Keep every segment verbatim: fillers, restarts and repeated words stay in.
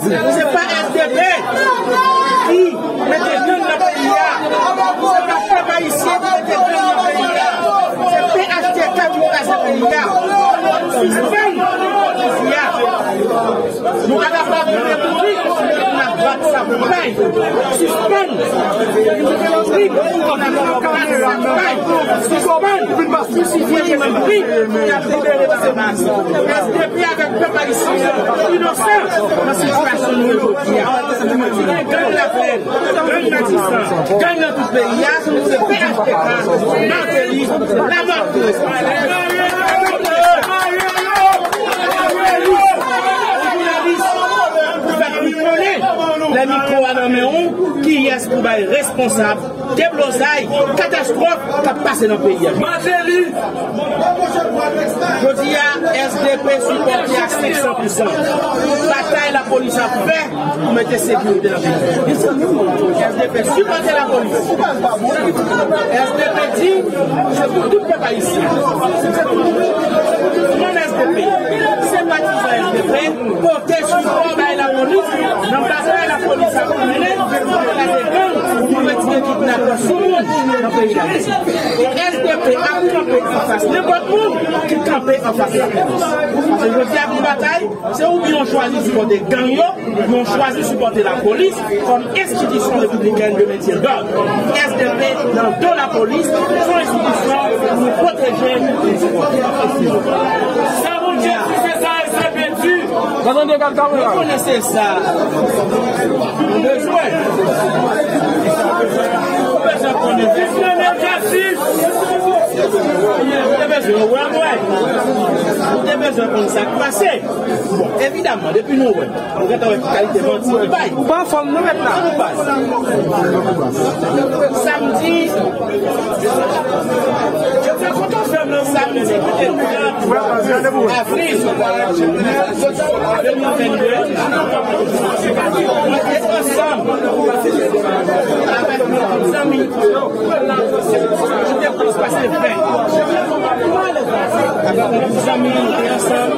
Se pa S D P ki mete gang nan peyi a. Se pa pèp ayisyen ki mete gang nan peyi a. Se P H T K ki kraze peyi a. Sispann jodi a. Nou pa kapab rete mouri, n ap bat sa pou bay. Sispann mouri, n ap bat sa pou bay. Sispann mouri, n ap libere pèp ayisyen. S D P avèk pèp ayisyen inosan nan sitiyasyon nou ye jodi a. Gang Laplèn, gang Matisan, gang nan tout peyi a, se P H T K, Martelly, Lamartine, jounalis, fè nou konnen lè mikwo a nan men w, kiyès pou bay responsab deblozay, katastwòf k ap pase nan peyi a. Martelly! Jodi a, S D P sipòte a senk san pou san batay lapolis ap fè pou mete sekirite nan peyi a. S D P sipòte lapolis. S D P di, se pou tout pèp ayisyen. Se pou tout, se pou tout moun S D P. Senpatizan S D P, pote sipò bay lapolis nan batay lapolis ap mennen pou kraze gang, pou retire kidnapè sou moun nan peyi Dayiti. E S D P ap kanpe anfas nenpòt moun ki kanpe anfas lapolis. Paske jodi a, pou batay, se oubyen w chwazi sipòte gang yo, oubyen w chwazi sipòte lapolis kòm enstitisyon repiblikèn de mentyen dòd. S D P nan do lapolis, se yon enstitisyon pou nou pwoteje, pou nou sipòte. Sa Bondye di, se sa S D P di. Gade yon gad kamera. Nou konnen se sa nou bezwen. Nou bezwen konnen. Jis nan egzèsis. Nou te bezwen wè mwen. Nou te bezwen konn sa k pase. Bon, evidaman, depi nou wè, nou gentan wè ki kalite manti li bay. Ou pa anfòm non, mèt la. Sa nou bay. Samdi, samdi ki te trant avril de mil vennde, mwen te ansanm avèk yon zanmi. Li te plis pase ven. Avèk yon gwoup zanmi, nou te ansanm.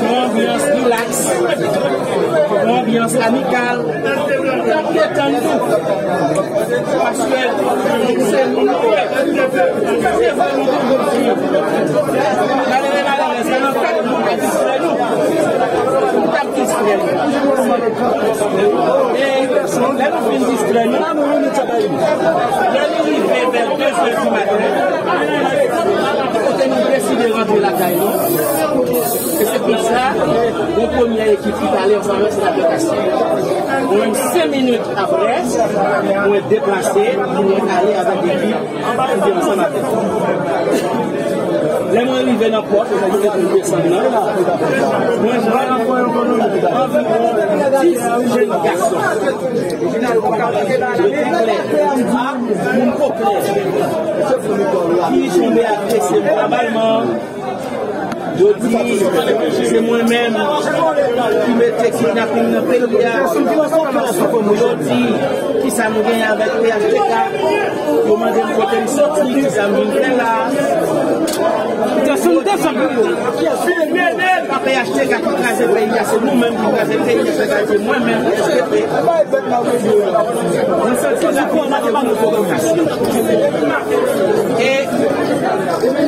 Yon anbyans rilaks, yon anbyans amikal. N ap detann nou. Paske se moun nou ye. Se vre nou toujou di. Malere, malerèz, se nan fèt nou te distrè nou. Nou t ap distrè nou. E lè nou fin distrè nou, lè nou rive vè de zè di maten, kote nou deside rantre lakay nou. E se pou sa, yon premye ekip ki t ale ansanm avèk se t ap Kasik. Mwen menm, senk minit apre, mwen deplase pou mwen ale avèk ekip ki te ansanm avèk mwen. Lè mwen rive nan pòt, kote pou m desann nan, mwen jwenn anviwon dis jèn gason. Yo te klè, moun poklè, ki tonbe agrese vèbalman. Yo di se mwen menm ki mete kidnaping nan peyi a. Yo di kisa nou genyen avèk P H T K. Yo mande m kote m soti, kisa m vin fè la. Gason m desann. Pa P H T K ki kraze peyi a, se nou menm ki kraze peyi a, se mwen menm ki kraze peyi a. Nan sans sa, e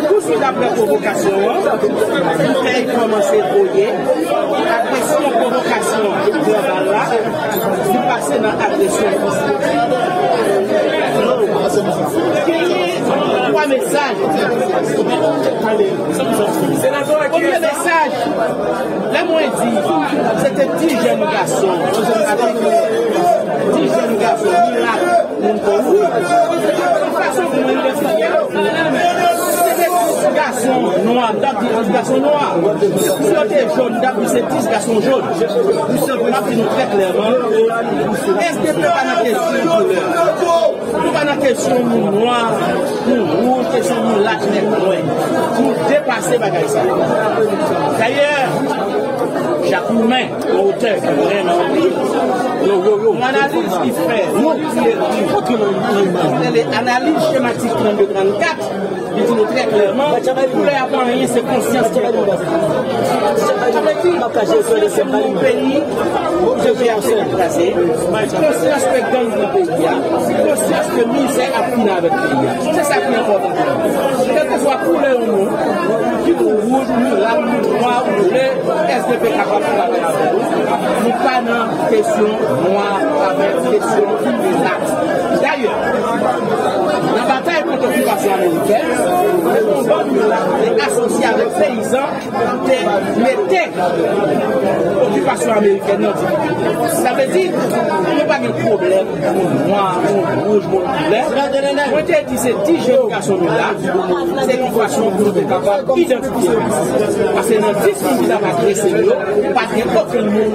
touswit apre pwovokasyon an, boutèy kòmanse voye, agresyon, pwovokasyon vèbal la, li pase nan agresyon fizik. Genyen twa mesaj. Premye mesaj, lè mwen di, se te dis jèn gason, avèk dis jèn gason, milat, moun Kou-, fason pou mwen idantifye yo. Se te dis gason nwa, m t ap di dis gason nwa. Si yo te jòn, m t ap di se dis gason jòn. M ap di nou trè klèman, S D P pa nan kesyon koulè. Nou pa nan kesyon moun nwa, moun wouj, kesyon milat, nèg nwè. Nou depase bagay sa yo. Dayè, Jacques Roumain, yon otè ke m renmen anpil, yon analiz li fè, yon ti ekri, li rele analiz chematik trannde trannkat, li di nou trè klèman, koulè a pa anyen, se konsyans ki enpòtan. Sa vle di, konsyans se moun yon peyi, Kraze, konsyans ke gang nan peyi a, konsyans ke mizè ap fini avèk peyi a. Se sa ki enpòtan pou nou. Kèlkeswa koulè nou, ki kou wouj, ou lilab, ou nwa, ou ble, S D P kapab travay avè nou. Nou pa nan kesyon nwa avèk kesyon lat. Dayè, nan batay kont okipasyon amerikèn, se konba nou te asosye avèk peyizan, te mete okipasyon amerikèn nan difikilte. Sa vle di, nou pa gen pwoblèm, moun nwa, moun wouj, moun koulè. Mwen te di se dis jèn gason nou la, se yon fason pou nou te kapab idantifye. Paske nan dis moun ki t ap agrese yo, pa t gen okenn moun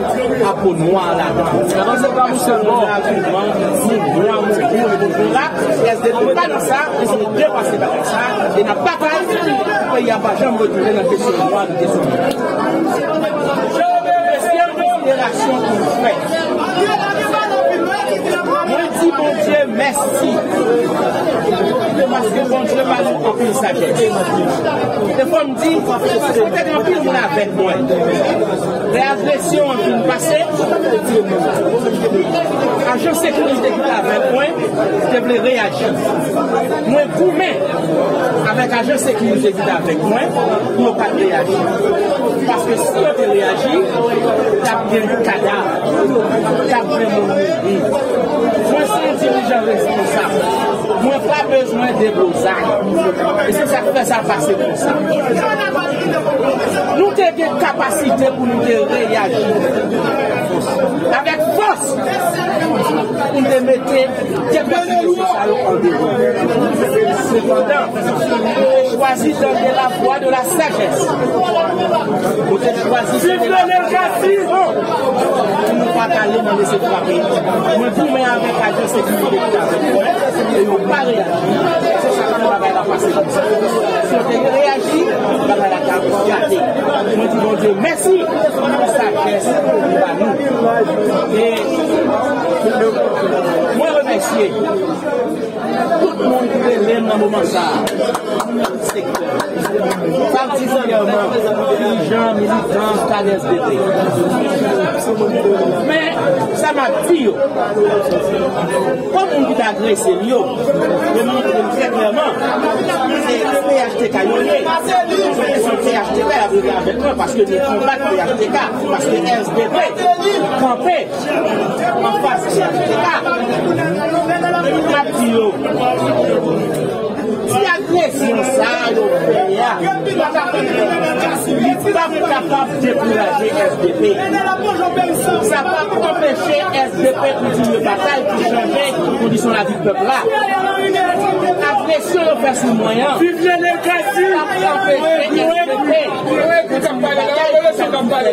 a po nwa ladan. Paske nou la aktyèlman, moun nwa, moun wouj, moun koulè, S D P pa nan sa, nou depase bagay sa, e n ap batay pou peyi a pa janm retounen nan kesyon nwa, nan kesyon blan. Mesye, konsiderasyon pou nou fè. Mwen di Bondye mèsi. Paske Bondye ba nou anpil sajès. E fò m di, te gen anpil moun avèk mwen. Lè agresyon an fin pase, ajan sekirite ki t avèk mwen te vle reyaji. Mwen goumen avèk ajan sekirite ki t avèk mwen pou yo pa t reyaji. Paske si yo te reyaji, t ap gen kadav, t ap gen moun mouri. Mwen se yon dirijan responsab. Mwen pa bezwen deblozay. E se sa k fè sa pase konsa. Nou te gen kapasite pou nou te reyaji avèk fòs pou nou te mete kèk resepsyon sa yo andeyò. Sepandan, nou te chwazi tande lavwa de la sajès. Nou te chwazi tande lavwa de la rezon. Pou nou pa t ale nan lese frape. Mwen goumen avèk ajan sekirite ki t avèk mwen, e yo pa reyaji. Se sa k fè bagay la pase konsa. Si yo te reyaji, bagay la t ap gate. Mwen di Bondye mèsi pou sajès li ba nou. E mwen remèsye tout moun ki rele m nan moman sa a, moun nan tout sektè, patikilyèman dirijan, militan, kad S D P. Men, sa m ap di yo, kòm moun ki t agrese m yo, yo montre m trè klèman, se P H T K yo ye. Se P H T K y ap rele avèk mwen, paske nou konbat P H T K, paske S D P kanpe anfas P H T K. M ap di yo, ti agresyon sa a yo fè a, li p ap kapab dekouraje S D P. Sa p ap anpeche S D P kontinye batay pou chanje kondisyon lavi pèp la. Agresyon yo fè sou mwen an, viv le legacy, ap anpeche S D P kontinye batay pou chanje kondisyon lavi pèp la.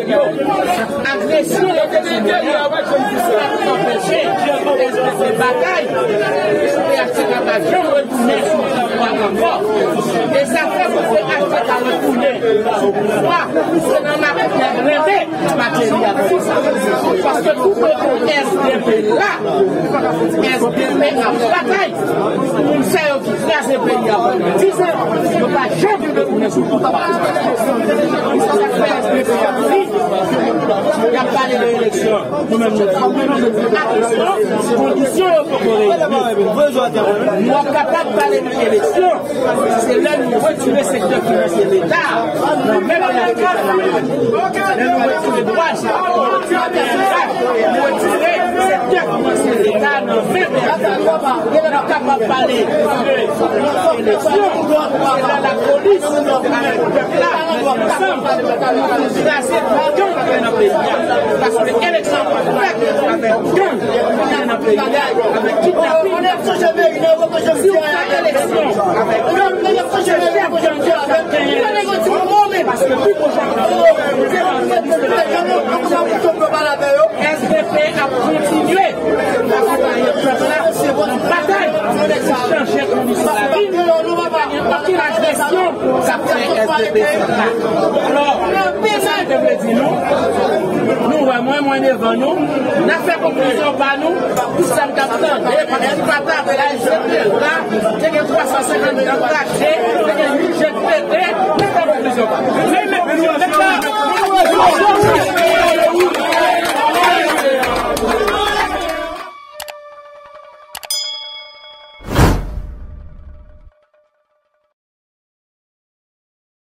Agresyon yo fè sou mwen an, ap anpeche S D P batay pou P H T K pa janm retounen sou pouvwa ankò. E sa fè pou P H T K retounen sou pouvwa, se nan makout nèg renmen. Mateli a konsa. Paske tout kote S D P la, S D P ap batay. Moun sa yo ki kraze peyi a pandan dizan, yo pa janm retounen sou pouvwa. Sa k fè S D P ap di, y ap pale de eleksyon. Nou menm nou di, atann, kondisyon yo poko reyini. Nou ap kapab pale de eleksyon. Se lè nou retire sektè finansye Leta nan men P H T K. Lè nou retire dwàn, nou retire sektè finansye Leta nan men P H T K. Nou kapab pale de eleksyon. Se lè lapolis avèk pèp la mete ansanm pou kraze tout gang ki gen nan peyi a. Paske eleksyon pa fèt avèk gang ki gen nan peyi a, avèk kidnaping. Si w fè eleksyon avèk gang, se chèf gang yo k ap genyen eleksyon. Paske pi pwochen, S D P ap kontinye akonpaye pèp la nan batay pou chanje kondisyon lavi. Pa gen okenn agresyon k ap fè S D P sou sa. Alò, sa te vle di nou, nou wè mwen, mwen devan nou, n ap fè konklizyon pa nou, pou sa n t ap tande, paske si pa t avè A S P la, te gen twa san senkant gang kraze, te gen uit jèt pete, n ap fè konklizyon pa nou. Men, men, men, men,